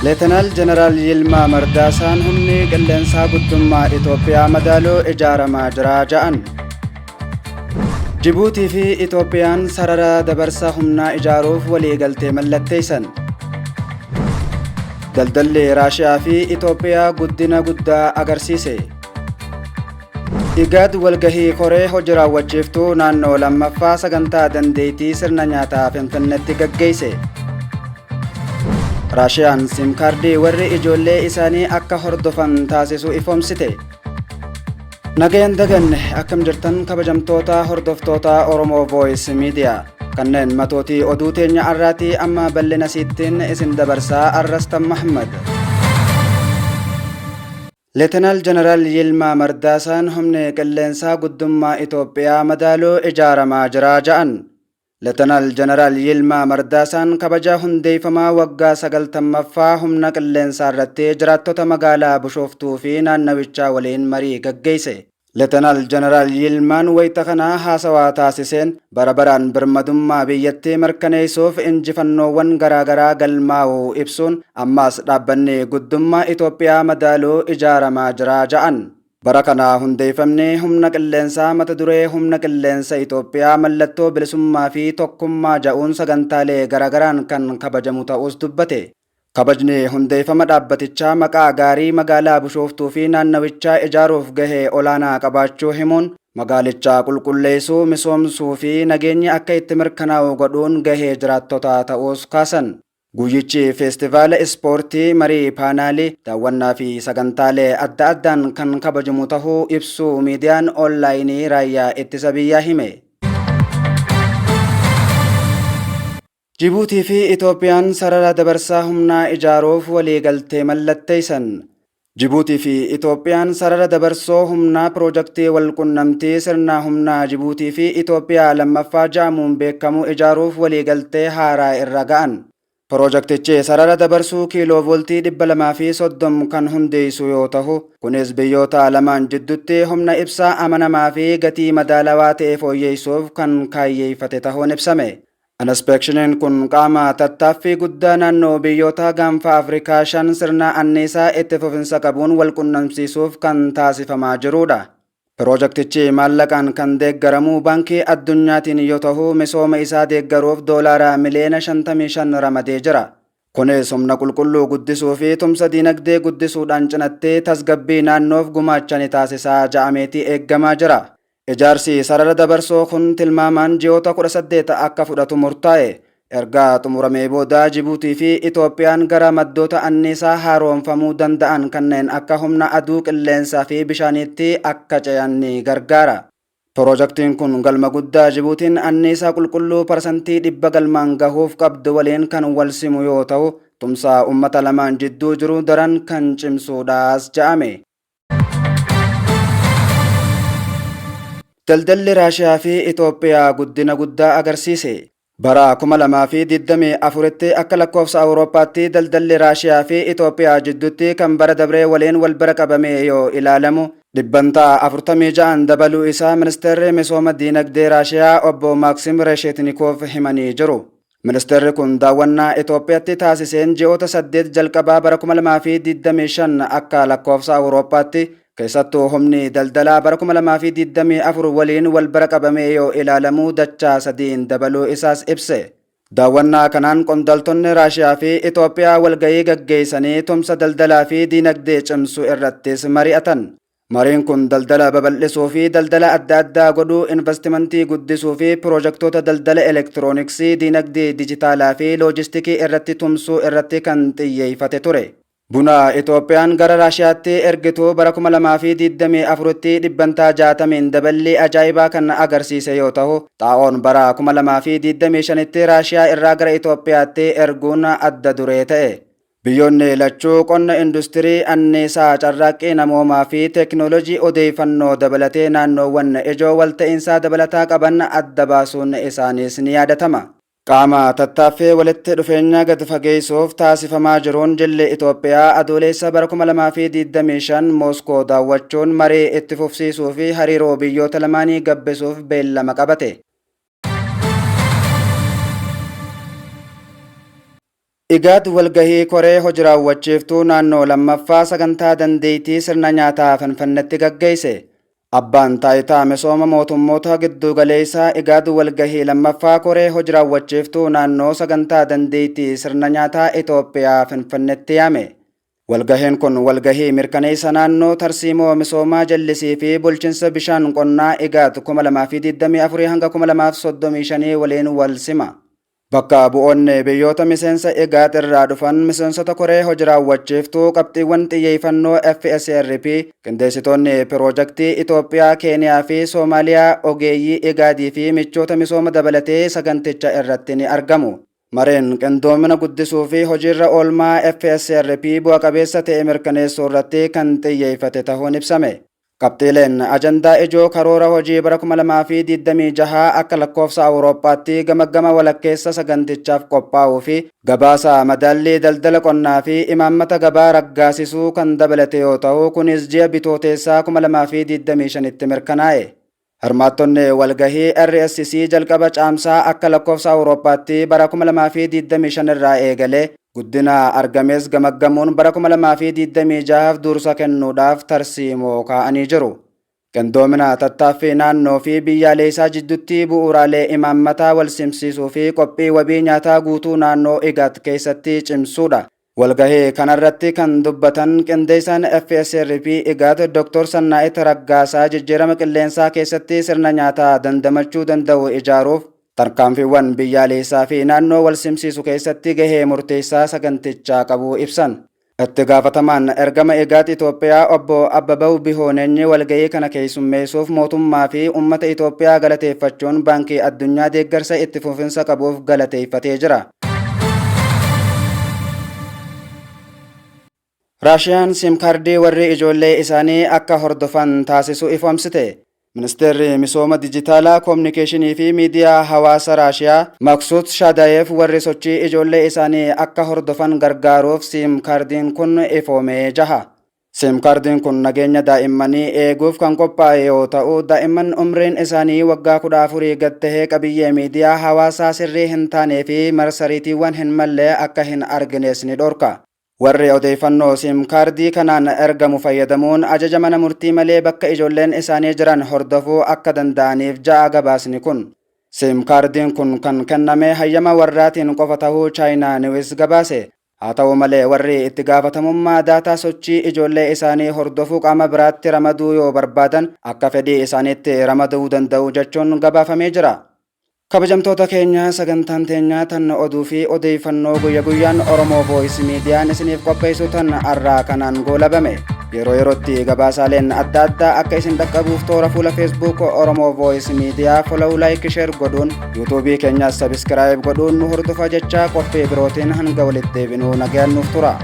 Leetanaal Jeneraal Yilmaa Mardaasaan humni qilleensaa guddummaa Itoophiyaa madaaluu ijaaramaa jira ja'an. Jibuutii fi Itoophiyaan sarara dabarsa humnaa ijaaruuf waliigaltee mallatteessan. Daldalli Raashiyaa fi Itoophiyaa guddina guddaa agarsiise. IGAD walgahii koree hojii raawwachiiftuu naannoo lammaffaa sagantaa dandeettii sirna nyaataa Finfinneetti gaggeesse. Raashiyaan siim kaardii warri ijoollee isaanii akka hordofan taasisu ifoomsite. Nagayaan daganne akkam jirtan kabajamtoota hordoftoota Oromoo Voice Media. Kanneen matootii oduu teenya arraatii amma bal'ina siittiin isin dabarsaa Arrastan Mahammad. Leetenaal Jeneraal Yilmaa Mardaasaan humni qilleensaa guddummaa Itoophiyaa madaaluu ijaaramaa jira ja'an. Leetenaal Jeneraal Yilmaa Mardaasaan kabaja hundeeffamaa waggaa 90ffaa humna qilleensaa irratti jiraattota magaalaa Bishooftuu fi naannawichaa waliin marii gaggeesse. Leetenaal Jeneraal Yilmaan wayita kana haasawaa taasiseen bara baraan birmadummaa biyyattii mirkaneessuuf injifannoowwan garaagaraa galmaa'uu ibsuun ammaas dhaabbanni guddummaa Itoophiyaa madaaluu ijaaramaa jira ja'an. Bara kana hundeeffamni humna qilleensaa mata duree humna qilleensa Itoophiyaa mallattoo bilisummaa fi tokkummaa ja'uun sagantaalee garaagaraan kan kabajamu ta'uus dubbate. Kabajni hundeeffama dhaabbatichaa maqaa gaarii magaalaa Bishooftuu fi naannawichaa ijaaruuf gahee olaanaa qabaachuu himuun magaalichaa qulqulleessuu, misoomsuu fi nageenyi akka itti mirkanaa'u godhuun gahee jiraattotaa ta'uus kaasan. Guyyichi feestivaala ispoortii, marii paanaalii, daawwannaa fi sagantaalee adda addaan kan kabajamu ta'uu ibsuu miidiyaan oonlaayinii raayyaa ittisa biyyaa hime. Jibuutii fi Itoophiyaan sarara dabarsaa humnaa ijaaruuf waliigaltee mallatteessan. Jibuutii fi Itoophiyaan sarara dabarsoo humnaa piroojaktii walqunnamtii sirna humnaa Jibuutii fi Itoophiyaa lammaffaa ja'amuun beekamu ijaaruuf waliigaltee haaraa irra ga'an. Piroojaktichi sarara dabarsuu kiiloo vooltii 230 kan hundeessu yoo ta'u, kunis biyyoota lamaan jidduutti humna ibsaa amanamaa fi gatii madaalawaa ta'e fooyyeessuuf kan kaayyeeffate ta'uun ibsame. Inspeekshiniin kun qaama tattaaffii guddaa naannoo biyyoota gaanfa Afrikaa shan sirna anniisaa itti fufinsa qabuun wal qunnamsiisuuf kan taasifamaa jirudha. Piroojaktichi maallaqaan kan deeggaramu Baankii Addunyaatiin yoo ta'u, misooma isaa deeggaruuf doolaara miliyoona 55 ramadee jira. Kunis humna qulqulluu guddisuu fi tumsa diinagdee guddisuudhaan cinattee tasgabbii naannoof gumaacha ni taasisaa ja'ameetii eeggamaa jira. Ijaarsi sarara dabarsoo kun tilmaamaan ji'oota 18 akka fudhatu murtaa'e. Erga xumuramee booda Jibuutii fi Itoophiyaan gara maddoota anniisaa haaromfamuu danda'an kanneen akka humna aduu, qilleensaa fi bishaaniitti akka ce'an ni gargaara. Piroojaktiin kun galma guddaa Jibuutiin anniisaa qulqulluu parsantii 100 galmaan gahuuf qabdu waliin kan wal simu yoo ta'u, tumsa uummata lamaan jidduu jiru daran kan cimsuudhaas ja'ame. Daldalli Raashiyaa fi Itoophiyaa guddina guddaa agarsiise. Bara 2024tti akka lakkoofsa Awurooppaatti daldalli Raashiyaa fi Itoophiyaa jidduutti kan bara dabree waliin wal bira qabamee yoo ilaalamu dhibbantaa 46 dabaluu isaa ministeerri misooma diinagdee Raashiyaa obbo Maaksim Resheetnikoov himanii jiru. Ministeerri kun daawwannaa Itoophiyaatti taasiseen ji'oota 8 jalqabaa bara 2025 akka lakkoofsa Awurooppaatti keessattuu humni daldalaa bara 2024 waliin wal bira qabamee yoo ilaalamu dachaa sadiin dabaluu isaas ibse. Daawwannaa kanaan qondaaltonni Raashiyaa fi Itoophiyaa walgahii gaggeessanii tumsa daldalaa fi diinagdee cimsuu irrattis mari'atan. Mariin kun daldala babal'isuu fi daldala adda addaa godhuu, investimentii guddisuu fi piroojaktoota daldala elektirooniksii, diinagdee dijitaalaa fi loojistikii irratti tumsuu irratti kan xiyyeeffate ture. Buna Itoophiyaan gara Raashiyaatti ergitu bara 2024tti dhibbantaa 60n daballii ajaa'ibaa kan agarsiise yoo ta'u, xaa'oon bara 2025tti Raashiyaa irraa gara Itoophiyaatti erguun adda duree ta'e. Biyyoonni lachuu qonna industirii, anniisaa, carraaqqii namoomaa fi teeknooloojii odeeffannoo dabalatee naannoowwan ijoo walta'iinsaa dabalataa qaban adda baasuun isaaniis ni yaadatama. Qaama tattaaffii walitti dhufeenya gad fageessuuf taasifamaa jiruun jilli Itoophiyaa Adoolessa bara 2025 Mooskoo daawwachuun marii itti fufsiisuu fi hariiroo biyyoota lamaanii gabbisuuf beellama qabate. IGAD walgahii koree hoji raawwachiiftuu naannoo lammaffaa sagantaa dandeettii sirna nyaataa Finfinneetti gaggeesse. Abbaan taayitaa misooma mootummoota giddu galeessaa IGAD walgahii lammaffaa koree hoji raawwachiiftuu naannoo sagantaa dandeettii sirna nyaataa Itoophiyaa Finfinneetti yaame. Walgahiin kun walgahii mirkaneessa naannoo tarsiimoo misoomaa jallisii fi bulchiinsa bishaan qonnaa IGAD 2024 hanga 2035 waliin wal sima. Bakka bu'oonni biyyoota miseensa IGAD irraa dhufan miseensota koree hojii raawwachiiftuu qabxiiwwan xiyyeeffannoo FSRP, qindeessitoonni piroojaktii Itoophiyaa, Keeniyaa fi Soomaaliyaa, ogeeyyii IGADii fi michoota misooma dabalatee saganticha irratti ni argamu. Mareen qindoomina guddisuu fi hojiirra oolmaa FSRP bu'a qabeessa ta'e mirkaneessuu irratti kan xiyyeeffate ta'uun ibsame. Qabxiileen ajandaa ijoo karoora hojii bara 2026 akka lakkoofsa Awurooppaatti gamaggama walakkeessa sagantichaaf qophaa'uu fi gabaasa madaallii daldala qonnaa fi imaammata gabaa raggaasisuu kan dabalate yoo ta'u, kunis ji'a Bitooteessaa 2025tti mirkanaa'e. Hirmaattonni walgahii RSC jalqaba Caamsaa akka lakkoofsa Awurooppaatti bara 2025 irraa eegalee guddina argames gamaggamuun bara 2026 dursa kennuudhaaf tarsiimoo kaa'anii jiru. Qindoomina tattaaffii naannoo fi biyyaalessaa jidduutti bu'uuraalee imaammataa wal simsiisuu fi qophii wabii nyaataa guutuu naannoo IGAD keessatti cimsuudha. Walgahii kanarratti kan dubbatan qindeessaan FSRP IGAD Dr. Sannaa'it Raggaasaa, jijjiirama qilleensaa keessatti sirna nyaataa dandamachuu danda'u ijaaruuf tarkaanfiiwwan biyyaalessaa fi naannoo wal simsiisu keessatti gahee murteessaa sagantichaa qabu ibsan. Itti gaafatamaan ergama IGAD Itoophiyaa obbo Abbabaw Bihooneenyi walgahii kana keessummeessuuf mootummaa fi uummata Itoophiyaa galateeffachuun Baankii Addunyaa deeggarsa itti fufinsa qabuuf galateeffatee jira. Raashiyaan siim kaardii warri ijoollee isaanii akka hordofan taasisu ifoomsite. Ministeerri misooma dijitaalaa, koominikeeshinii fi miidiyaa hawaasa Raashiyaa Maqsuud Shaadayeef warri sochii ijoollee isaanii akka hordofan gargaaruuf siim kaardiin kun ifoomee jaha. Siim kaardiin kun nageenya daa'immanii eeguuf kan qophaa'e yoo ta'u, daa'imman umriin isaanii waggaa 14 gad tahee qabiyyee miidiyaa hawaasaa sirrii hin taanee fi marsariitiiwwan hin malle akka hin argines ni dhorka. Warri odeeffannoo siim kaardii kanaan ergamu fayyadamuun ajaja mana murtii malee bakka ijoolleen isaanii jiran hordofuu akka danda'aniif ja'a gabaasni kun. Siim kaardiin kun kan kenname hayyama warraatiin qofa ta'uu Chaayinaa Niwus gabaase. Haa ta'u malee, warri itti gaafatamummaa daataa sochii ijoollee isaanii hordofuu qaama biraatti ramaduu yoo barbaadan akka fedhii isaaniitti ramaduu danda'u jechuun gabaafamee jira. Kabajamtoota keenya, sagantaan teenyaa tan oduu fi odeeffannoo guyya guyyaan Oromoo Voice Miidiyaan isiniif qopheessu tan har'aa kanaan goolabame. Yeroo yerootti gabaasaaleen adda addaa akka isin dhaqqabuuf toora fuula Facebook Oromoo Voice Miidiyaa follow, like, share godhuun, yuutuubii keenyas subscribe godhuun nu hordofa jechaa, qophii birootiin hanga walitti deebinuu nagayaan nuuf tura.